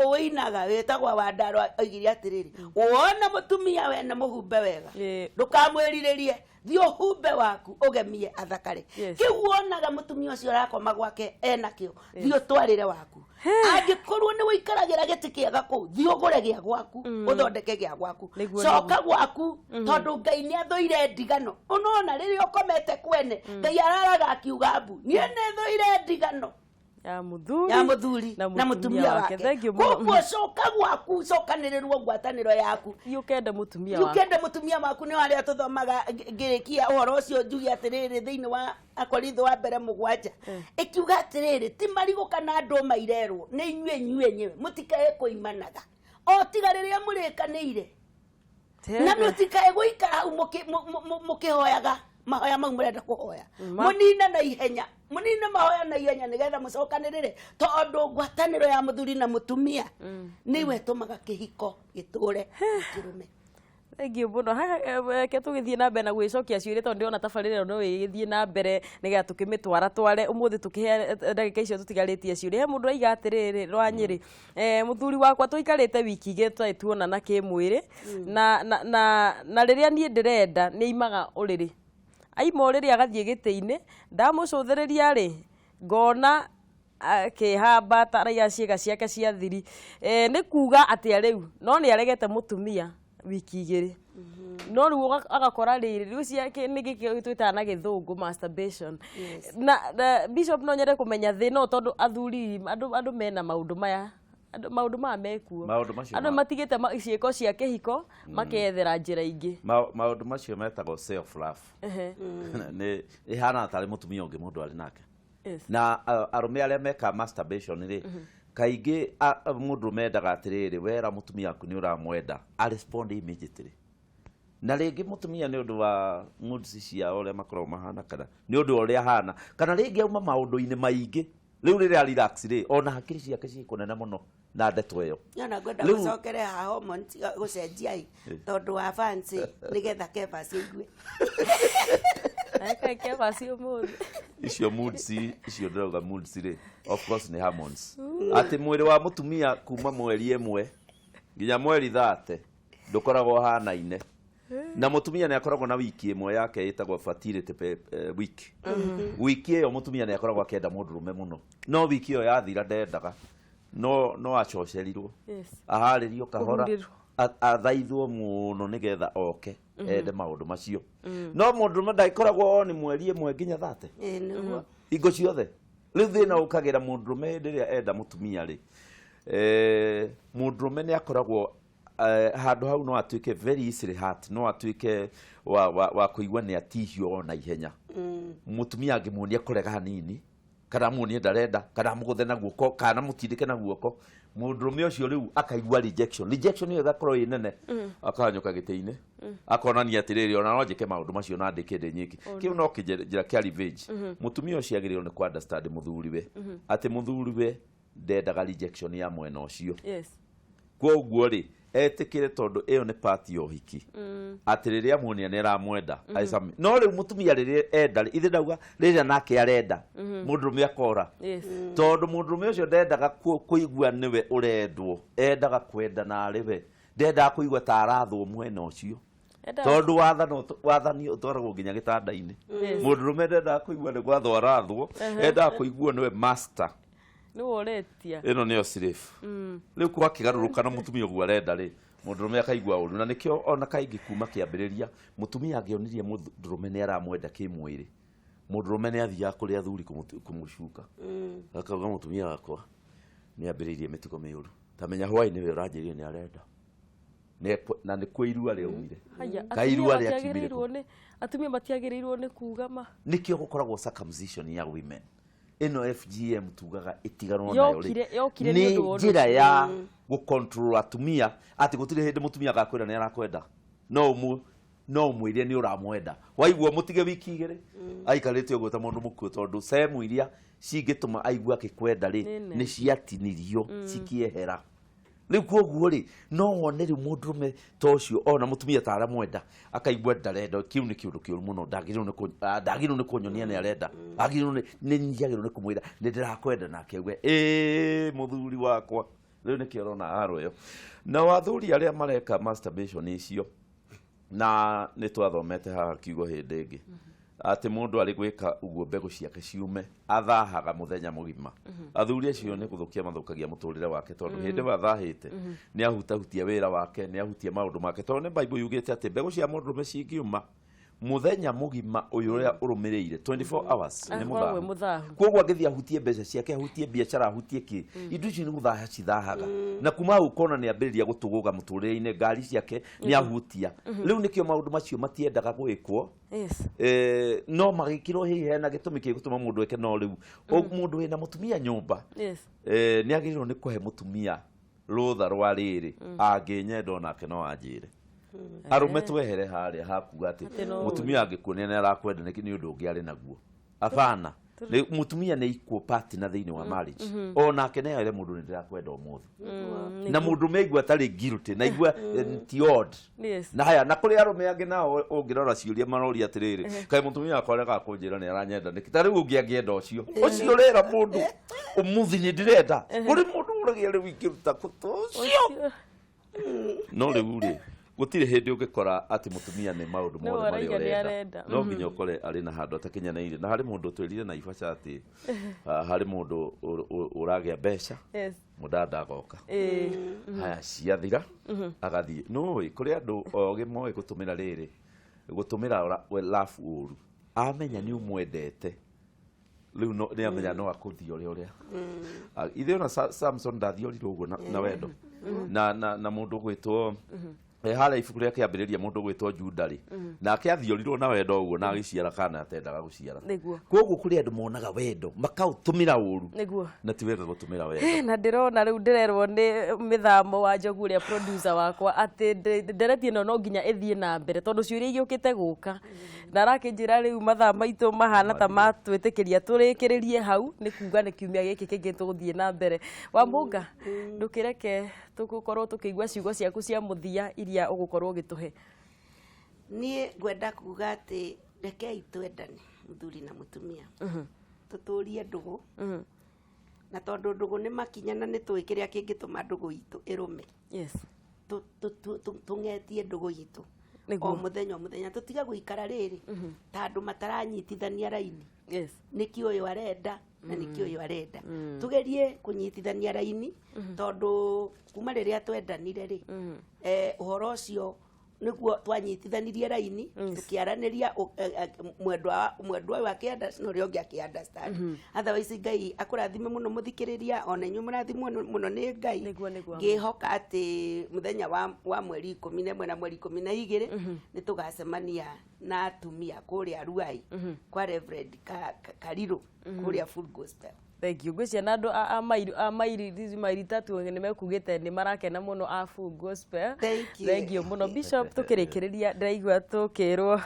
ũinaga wĩtagwo Wandaro oigire atĩrĩrĩ, wona mũtumia wene mũhumbe wega, ndũkamwĩrirĩrie, thiĩ ũhumbe waku ũgemie athakare. Kĩu wonaga mũtumia ũcio ũrakoma gwake enakĩo, thiĩ ũtwarĩre waku. Angĩkorwo nĩ wĩikaragĩra gĩtĩ kĩega kũu, thiĩ ũgũre gĩa gwaku, ũthondeke gĩa gwaku. Coka gwaku, tondũ Ngai nĩ athũire ndigano. Ũnona rĩrĩa ũkomete kwene, Ngai araraga akiuga mbu, niĩ nĩ thũire ndigano ya mũthuri ya mũthuri na na mũtumia wake. Thank you mũno. Koguo coka gwaku, cokanĩrĩrwo ngwatanĩro yaku. Thiĩ ũkende mũtumia waku. Ũkende mũtumia waku. Nĩ harĩa tũthomaga. Ngĩrĩkia ũhoro ũcio njuge atĩrĩrĩ, thĩinĩ wa Akorintho wa mbere 7 ĩkiuga atĩrĩrĩ, ti marigũ kana ndũma irerwo, nĩ inyuĩ inyuĩ enyewe mũtikae kũimanaga o tiga rĩrĩa mũrĩkanĩire, na mũtikae gũikara hau mũkĩhoyaga mahoya mau mũrenda kũhoya. Mũnine na ihenya, mũnine mahoya na ihenya nĩgetha mũcokanĩrĩre, tondũ ngwatanĩro ya mũthuri na mũtumia nĩwe ĩtũmaga kĩhiko gĩtũre kĩrũme. Thank you mũno. Reke tũgĩthiĩ na mbere na gwĩcokia ciũria, tondũ ndĩrona tabarĩra ĩno no ĩgĩthiĩ na mbere nĩgetha tũkĩmĩtwara tware ũmũthĩ, tũkĩhe ndagĩka icio tũtigarĩtie ciũria. He mũndũ aiga atĩrĩrĩ, rwa Nyĩrĩ, mũthuri wakwa tũikarĩte wiki 2 tũtarĩ tuonana kĩmwĩrĩ, na rĩrĩa niĩ ndĩrenda nĩ aimaga ũrĩrĩ, aima ũrĩrĩ agathiĩ gĩtĩ-inĩ, ndamũcũthĩrĩria rĩ, ngona akĩhamba ta araiga ciĩga ciake cia thiri. Nĩ kuga atĩa rĩu? No nĩ aregete mũtumia wiki 2. No rĩu agakora rĩrĩ rĩu ciake nĩ gĩkĩ twĩtaga na gĩthũngũ masturbation. Na Bishop, no nyende kũmenya thĩna ũyũ, tondũ athuri andũ mena maũndũ maya, andũ maũndũ maya mekuo. Maũndũ macio andũ matigĩte ciĩko cia kĩhiko, makethera njĩra ingĩ. Maũndũ macio metagwo self love. Nĩ ĩhana tarĩ mũtumia ũngĩ mũndũ arĩ nake. Na arũme arĩa meka masturbation rĩ, kaingĩ mũndũ mendaga atĩrĩrĩ, wera mũtumia waku nĩ ũramwenda, a respond immediately. Na rĩngĩ mũtumia nĩ ũndũ wa moods ciao ũrĩa makoragwo mahana, kana nĩ ũndũ wa ũrĩa ahana, kana rĩngĩ auma maũndũ-inĩ maingĩ, rĩu rĩrĩa relax rĩ, ona hakiri ciake ciĩ kũnene mũno na ndeto ĩyo. Nyona ngwenda gũcokere ha hormones gũcenjia ĩ, tondũ wa fancy nĩgetha Kebas aigue. Eka Kebas ũmũthĩ. Icio moods icio ndĩrauga, moods rĩ, of course nĩ hormones, atĩ mwĩrĩ wa mũtumia kuma mweri 1 nginya mweri 30 ndũkoragwo ũhanaine, na mũtumia nĩ akoragwo na wiki ĩmwe yake ĩtagwo fertility week. Wiki ĩyo mũtumia nĩ akoragwo akĩenda mũndũrũme mũno, no wiki ĩyo yathira ndendaga, no acocerirwo, aharĩrio kahora. Kũhurĩrwo. Athaithwo mũno nĩgetha oke ende maũndũ macio. No mũndũrũme ndagĩkoragwo o nĩ mweri 1 nginya 30. Ĩ, nĩguo. Hingo ciothe. Rĩu thĩna ũkagĩra mũndũrũme hĩndĩ ĩrĩa enda mũtumia rĩ, mũndũrũme nĩ akoragwo handũ hau no atuĩke very easily hurt, no atuĩke wa kũigua nĩ atihio o na ihenya. Mũtumia angĩmuonia kũrega hanini, kana amuonie ndarenda, kana amũgũthe na guoko, kana mũtindĩke na guoko, mũndũrũme ũcio rĩu akaigua rejection. Rejection ĩyo ĩgakorwo ĩ nene, akahanyũka gĩtĩ-inĩ, akonania atĩrĩrĩ, ona no njĩke maũndũ macio na ndĩke ndĩ nyiki. Kĩu no kĩnjĩra kĩa revenge. Mũtumia ũcio agĩrĩirwo nĩ kũ understand mũthuriwe, atĩ mũthuriwe ndendaga rejection ya mwena ũcio. Koguo rĩ, etĩkĩre, tondũ ĩyo nĩ part ya ũhiki, atĩ rĩrĩa muonia nĩ aramwenda aicame. No rĩu mũtumia rĩrĩa enda rĩ, ithe ndauga rĩrĩa nake arenda, mũndũrũme akora, tondũ mũndũrũme ũcio ndendaga kũigua nĩwe ũrendwo, endaga kwenda na arĩ we, ndendaga kũigua ta arathwo mwena ũcio. Tondũ wathani ũtwaragwo nginya gĩtanda-inĩ. Mũndũrũme ndendaga kũigua nĩ gwathwo arathwo, endaga kũigua nĩwe master. Nĩwe ũretia. Ĩno nĩyo slave. Rĩu gwakĩgarũrũka na mũtumia ũguo arenda rĩ, mũndũrũme akaigua ũru. Na nĩkĩo ona kaingĩ kuma kĩambĩrĩria, mũtumia angĩonirie mũndũrũme nĩ aramwenda kĩmwĩrĩ, mũndũrũme nĩ athiaga kũrĩ athuri kũmũcuka, akauga, "Mũtumia wakwa nĩ ambĩrĩirie mĩtugo mĩũru, ta menya hwaĩ nĩwe ũranjĩrire nĩ arenda." Na nĩkuo irua rĩaumire. Haya, Kaĩ irua atumia rĩakiumire kũ? matiagĩrĩirwo nĩ atumia matiagĩrĩirwo nĩ kuga ma. Nĩkĩo gũkoragwo circumcision ya women. Ĩno FGM tugaga ĩtiganwo nayo rĩ, Yokire nĩ nĩ ũndũ wa ũndũ njĩra ũcio. ya gũcontrol atumia, atĩ gũtirĩ hĩndĩ mũtumia agakwĩra nĩ arakwenda. No ũmwĩre nĩ ũramwenda, waigua mũtige wiki 2 aikarĩte ũguo ta mũndũ mũkuũ, tondũ cemu iria cingĩtũma aigue akĩkwenda rĩ, Nĩ nene. nĩ ciatinirio cikĩehera. Rĩu koguo rĩ, no wone rĩu mũndũrũme ta ũcio ona mũtumia ta aramwenda, akaigua ndarenda. Kĩu nĩ kĩũndũ kĩũru mũno. Ndagĩrĩirwo nĩ kũnyonia nĩ arenda, agĩrĩirwo nĩ njagĩrĩirwo nĩ kũmwĩra nĩ ndĩrakwenda, nake auge, "Ĩĩ, mũthuri wakwa." Rĩu nĩkĩo ũrona haro ĩyo na athuri arĩa mareka masturbation icio. Na nĩ twathomete haha kiugo hĩndĩ ĩngĩ atĩ mũndũ arĩ gwĩka ũguo mbegũ ciake ciume athahaga mũthenya mũgima. Athuri acio nĩ gũthũkia mathũkagia mũtũrĩre wake, tondũ hĩndĩ ĩyo athahĩte nĩ ahutahutia wĩra wake, nĩ ahutia maũndũ make, tondũ nĩ Bible yugĩte atĩ mbegũ cia mũndũrũme cingiuma mũthenya mũgima ũyũ ũrĩa ũrũmĩrĩire, 24 hours, nĩ Akoragwo mũthahu. Mũthahu. Koguo angĩthiĩ ahutie mbeca ciake, ahutie biacara, ahutie kĩ, indo icio nĩ gũthaha cithahaga. Na kuma hau ũkona nĩ ambĩrĩria gũtũgũga mũtũrĩre-inĩ, ngari ciake nĩ ahutia. Rĩu nĩkĩo maũndũ macio matiendaga gwĩkwo. No magĩkĩrwo hihi hena gĩtũmi gĩgũtũma mũndũ eke. No rĩu mũndũ wĩna mũtumia nyũmba, nĩ agĩrĩirwo nĩ kũhe mũtumia rũtha rwa rĩrĩ, angĩnyenda onake no anjĩre. Arũme twehere harĩa hakuga atĩ Atĩ no mũtumia angĩkuonia nĩ arakwenda nĩ ũndũ ũngĩ arĩ naguo. Abana. Mũtumia nĩ equal partner thĩinĩ wa marriage. Onake nĩ ere mũndũ, "Nĩ ndĩrakwenda ũmũthĩ," na mũndũ meigua atarĩ guilty na igua ti odd. Na haya, na kũrĩ arũme angĩ nao ũngĩrora ciũria maroria atĩrĩrĩ, "Kaĩ mũtumia wakwa aregaga kũnjĩra nĩ aranyenda nĩkĩ?" Ta rĩu ũngĩ angĩenda ũcio ũrera mũndũ, "Ũmũthĩ nĩ ndĩrenda," kũrĩ mũndũ ũragia, "Rĩu ingĩruta kũ ta ũcio?" Ũcio. No rĩu rĩ, Gũtirĩ hĩndĩ ũngĩkora atĩ mũtumia nĩ maũndũ Nĩwe mothe marĩa ũraiga nĩ ũrenda. Arenda. No nginya ũkore arĩ na handũ atakinyanĩire. Na harĩ mũndũ ũtwĩrire Naivasha atĩ harĩ mũndũ ũragĩa mbeca, mũndanda agoka, haya ciathira agathiĩ. Nũĩ kũrĩ andũ ogĩ moĩ gũtũmĩra rĩrĩ, gũtũmĩra love ũru. Amenya nĩ ũmwendete rĩu, no nĩ amenya no akũthiore ũrĩa. Ah, ithe ona Samson ndathiorirwo ũguo na wendo na mũndũ ũgwĩtwo harĩa ibuku rĩa kĩambĩrĩria, mũndũ ũgwĩtwo Juda rĩ, nake athiorirwo na wendo ũguo na agĩciara kana atendaga gũciara. Koguo kũrĩ andũ monaga wendo makaũtũmĩra ũru, na ti wega gũtũmĩra wendo. Na ndĩrona rĩu ndĩrerwo nĩ mĩthamo wa Njogu ũrĩa producer wakwa atĩ ndereti ĩno no nginya ĩthiĩ na mbere tondũ ciũria igĩũkĩte gũka, na arakĩnjĩra rĩu mathaa maitũ mahana ta matwĩtĩkĩria tũrĩkĩrĩrie hau. Nĩ kuga nĩ kiumia gĩkĩ kĩngĩ tũgũthiĩ na mbere. Wamũnga, ndũkĩreke tũgũkorwo tũkĩigua ciugo ciaku cia mũthia iria ũgũkorwo ũgĩtũhe. Niĩ ngwenda kuga atĩ rekei twendane, mũthuri na mũtumia, tũtũrie ndũgũ, na tondũ ndũgũ nĩ makinya na nĩ tũĩ kĩrĩa kĩngĩtũma ndũgũ itũ ĩrũme, tũng'etie ndũgũ itũ o mũthenya o mũthenya, tũtige gũikara rĩrĩ ta andũ mataranyitithania raini, nĩkĩ ũyũ arenda na nĩkĩ ũyũ arenda. Tũgerie kũnyitithania raini, tondũ kuma rĩrĩa twendanire rĩ, ũhoro ũcio nĩguo twanyitithanirie raini, tũkĩaranĩria, mwendwa ũyũ akĩ na ũrĩa ũngĩ akĩ understand. Otherwise, Ngai akũrathime mũno mũthikĩrĩria, ona inyuĩ mũrathimwo mũno nĩ Ngai. Nĩguo, nĩguo. Ngĩhoka atĩ mũthenya wa mweri 11 na mweri 12 nĩ tũgacemania na atumia kũrĩa Ruai kwa Reverend Karirũ kũrĩa Full Gospel. Thank you. Ngwĩciria na andũ a mairi 3 nĩ mekugĩte nĩ marakena mũno a Full Gospel. Thank you. Thank you mũno, Bishop. Tũkĩrĩkĩrĩria, ndĩraigua tũkĩrwo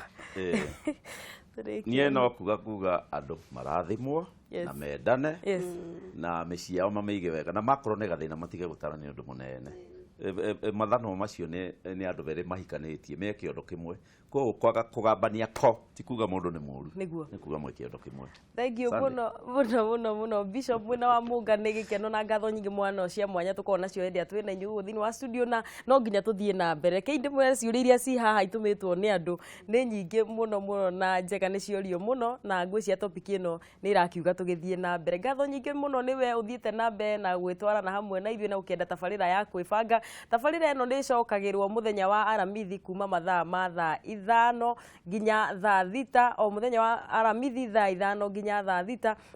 tũrĩkie. Niĩ no kuga andũ marathimwo na mendane na mĩciĩ yao mamĩige wega, na makorwo nĩ gathĩna matige gũtara nĩ ũndũ mũnene. Mathanwa macio nĩ andũ erĩ mahikanĩtie me kĩondo kĩmwe, koguo kwaga kũgambania ko ti kuga mũndũ nĩ mũru, nĩ kuga mwĩ kĩondo kĩmwe. Thank you Asante. mũno mũno mũno mũno, Bishop mwena wa Mũnga. Nĩ gĩkeno na ngatho nyingĩ mwana cia mwanya tũkorwo nacio hĩndĩ ĩrĩa twĩna inyuĩ gũkũ thĩinĩ wa studio, na no nginya tũthiĩ na mbere. Rekei ndĩmwĩre ciũria iria ci haha itũmĩtwo nĩ andũ nĩ nyingĩ mũno mũno na njega, nĩ ciorio mũno, na ngwĩciria topic ĩno nĩ ĩrakiuga tũgĩthiĩ na mbere. Ngatho nyingĩ mũno nĩwe ũthiĩte na mbere na gwĩtwarana hamwe na ithuĩ na ũkĩenda tabarĩra ya kwĩbanga. Tabarĩra ĩno nĩ ĩcokagĩrwo mũthenya wa Aramithi kuma mathaa ma thaa 5 nginya thaa 6, o mũthenya wa Aramithi thaa 5 nginya thaa 6.